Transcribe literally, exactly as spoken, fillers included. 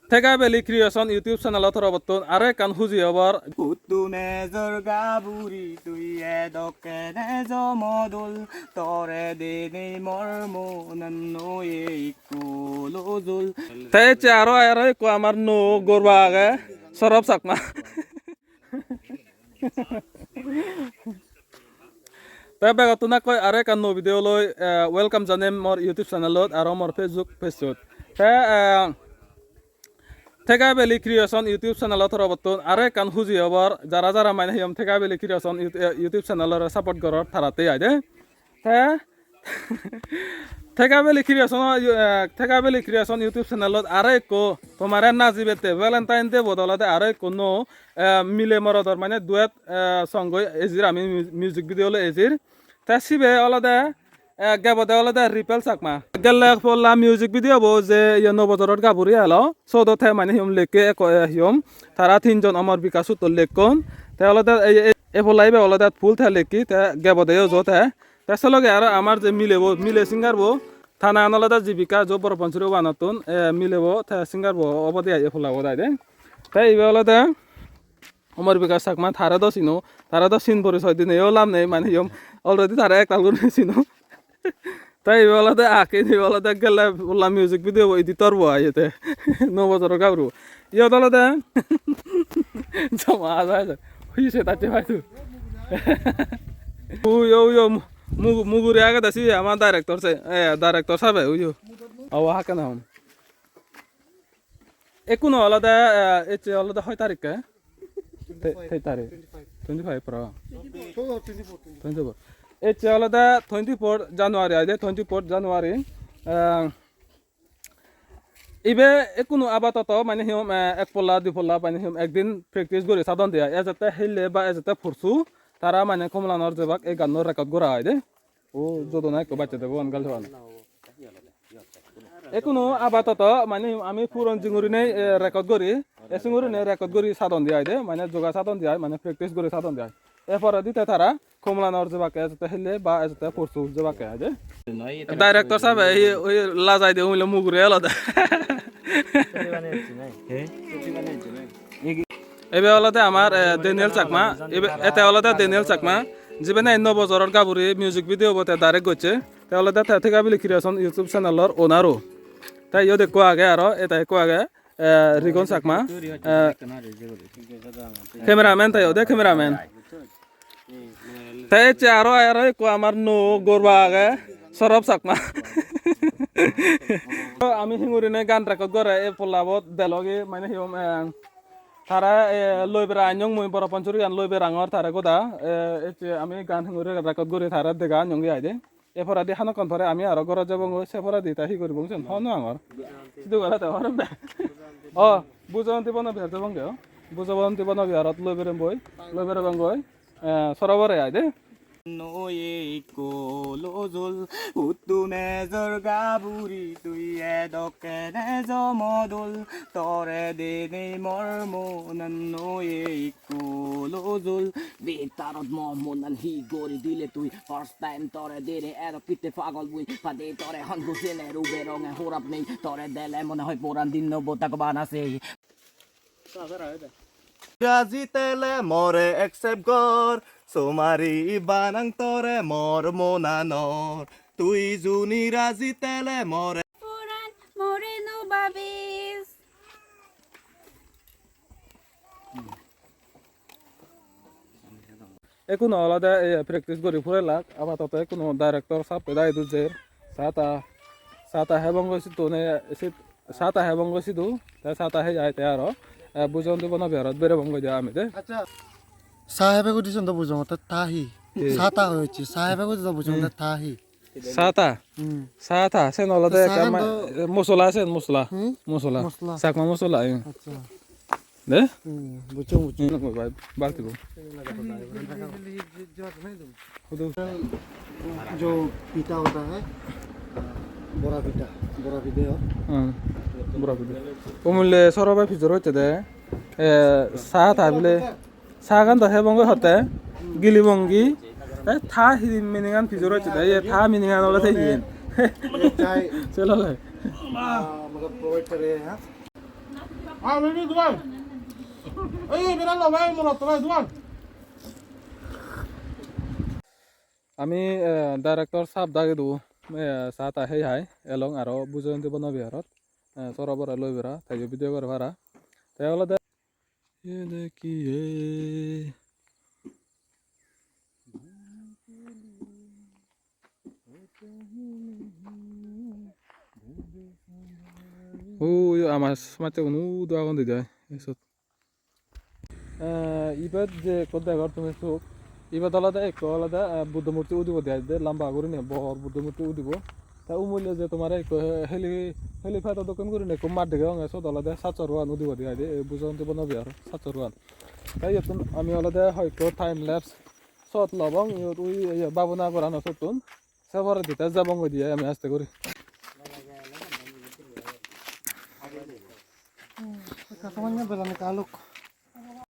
Thega Valley Creation YouTube channel-o torobottun aro ekkan huji hobor. Huttume jorga buri tui edokkene jomodol, tore denei mor monan noye ikko lojol. Te ecche aro, aro ekko amar nuo gorba age, Sorop Chakma. Te begottun ekkoi aro ekkan nuo video loi, eh, welcome janem mor YouTube channel-ot aro mor Facebook page-ot. Te, eh, Thega Valley Creation YouTube channel-o torobottun aro ekkan huji hobor, jara jara mane hiyom Thega Valley Creation You-, eh, YouTube channel-ore support goror tarattei ai de. Te Thega Valley Creation, eh, Thega Valley Creation YouTube channel-ot aro ekko tomare najibette Valentine Day-bot olode aro ekko nuo, eh, mile morodor mane duet, eh, song goi ejir ami mu-, music video loi ejir. Te sibe olode, eh, gebode olode Ripple Chakma. Gelle polla music video bo je iye nuo bojorot gaburi elo, sot o te mane hiyom lekke ekko, eh, hiyom. Tara tinjon Omor Bikash utto lekkon. Te olode ei, ei, ei polla ibe olode full te lekki, te gebode yo jo te. Te se loge aro amar je milebo, mile singer bo, ta nangan olode Jibika, jo Boro Pansury one-ottun, eh, milebo, te singer bo obode ai, ei polla obode ai de. Te ibe olode Omar Bikash Chakma, tare do sino, tare do sin porisoy dineyo lab nei, mane hiyom already tare ektal gurinei sino. Te ibe olode akin, ibe olode gelle polla music video bo editor bo ai ete. Nuo bojoror gaburu. Iyot olode joma aja aja. Hui se tatte pai tu. Uyo, uyo, mu-, mu-, mugure agede sibe ama director se, eh, director sabe, uyo. Awa hakkene hom. Ekkuno olode, eh, ecche olode hoi tarikke? Te-, tei tarik? Twenty-five pura. Twenty-four, twenty-four, twenty-four. Ecche olode twenty-four January, ai de twenty-four January. Eh, ibe ekkuno apatoto mane hiyom, eh, ek polla, di polla mane hiyom ekdin practice guri sadon de ai. Ejette hille ba ejette porsu tara mane Komlanor jebak ei ganno record gora ai de. O jodona ekko bacche debo on gal thoan. Ekkuno apatoto mane ami puron jingurinei, eh, record guri, e singurinei record guri sadon di ai de, mane joga sadon di ai, mane practice guri sadon di ai. E poredi te tara Komlanor jebakke ejette hille ba ejette porsu jebakke ai de. Director sabe, ei, oi lajai de umile mugure elode. Ebe olode amar, eh, Daniel Chakma, ebe, ete olode Daniel Chakma, jibe nahi nuo bojoror gaburi music video bo te direct gocche. Te olode te Thega Valley Creation YouTube channel-or owner-o. Te iyot ekko age aro, eta ekko age, eh, Rigon Chakma, eh, cameraman te iyot, de cameraman. Te ecche aro, aro ekko amar nuo gorba age, Sorop Chakma. Ami hingurine gaan record gore ei pollabot delogi, mane hi hom, eh, tare, eh, loi bera anyong mui, Boro Pansury-an loi berangor tare goda, eh, ecche ami gaan hinguri record guri tare dega anyongi ai de. E poredi hanokkon pore ami aro gorot jebongoi, se poredi te hi guribong siyen hobor nw pangor. Sidu gole te hobor pembe. O, Bujomonti Bono Bihar jebonge o. Bujomonti Bono Biharot loi beremboi, loi berembongoi. Eh, sorobore ai de. Noye ikko lojol, uttume jorga buri tui edokkene jomodol, tore denei mor monan noye ikko lojol. Bitarot mo monan hi gori dile tui, first time tore dene edok pitte pagol bui, pade tore hon gusene rube ronge horap nei, tore dele mone hoi poran dinno botako bana sei. Raji tele more accept gor, somari banang tore mor monanor. Tui juni raji tele more. Poran more no babis. Ekkuno olode, eh, practice guri purelak, apatoto ekkuno director saheb eda idu jer, sa ta, sa ta hebongoi sittun, eh, sit, sa ta hebongoi sidu, te sa ta hei ai te aro, eh, Bujomonti Bono Biharot berebongoi de ami de. আচ্ছা। চা হেবে কো দিছন তো বুঝো মতে তাহি। কি? চা তা হয়েছে, চা হেবে কো দিছন তো বুঝো মতে তাহি। Sata. Hmm. Sata, sen olode ekkan ma-, mosola sen, mosola. Hmm? Mosola. Mosola. Chakma mosola, eh. Acha. De? Hmm, bujhong, bujhong. Hmm, bai, bai, tibo. Hudu. Jo pita hota hai, bora pita, bora pita ho. Hmm. Bora pita. Umule sorobe pijor hoite de. Eh, sata bile. Sagan do hebong goi hotte, gilibongi, te tha hi meaning an pijor hocche de, ye tha meaning an olode iyen. ये चाय, Selo le. आ, मतलब प्रोवाइड कर रहे हैं, हाँ। Ah, baby, duan. Ei, bera lo, bhai, morot, bhai, duan. Ami, eh, director sahab dagi du, eh, sa ta hei hai, elong aro Bujoyonti Bono Biharot, eh, soro bore loi bera, te yo video gore para. Te olode, ye dekhiye. Ui, ama macchegun udu agon dede ai, ei sot. Eh, ibet je ekko degor tumi suk, ibet olode ekko olode, eh, Buddho murti udibode ai de, lamba gurinei bor Buddho murti udibo. Te umullo je tomare ekko he-, heli-, helipad dokken gurinei ekko mat degeyonge, sot olode satchor uan udibode ai de, ei Bujoyonti Bono Bihar satchor uan. Te iyottun ami olode hoyekko time lapse shot lobong, iyot ui, ye, babona gorano sottun. Se poredi te jabong goi de ami aste guri. Ekka samanyo belan ekka aluk.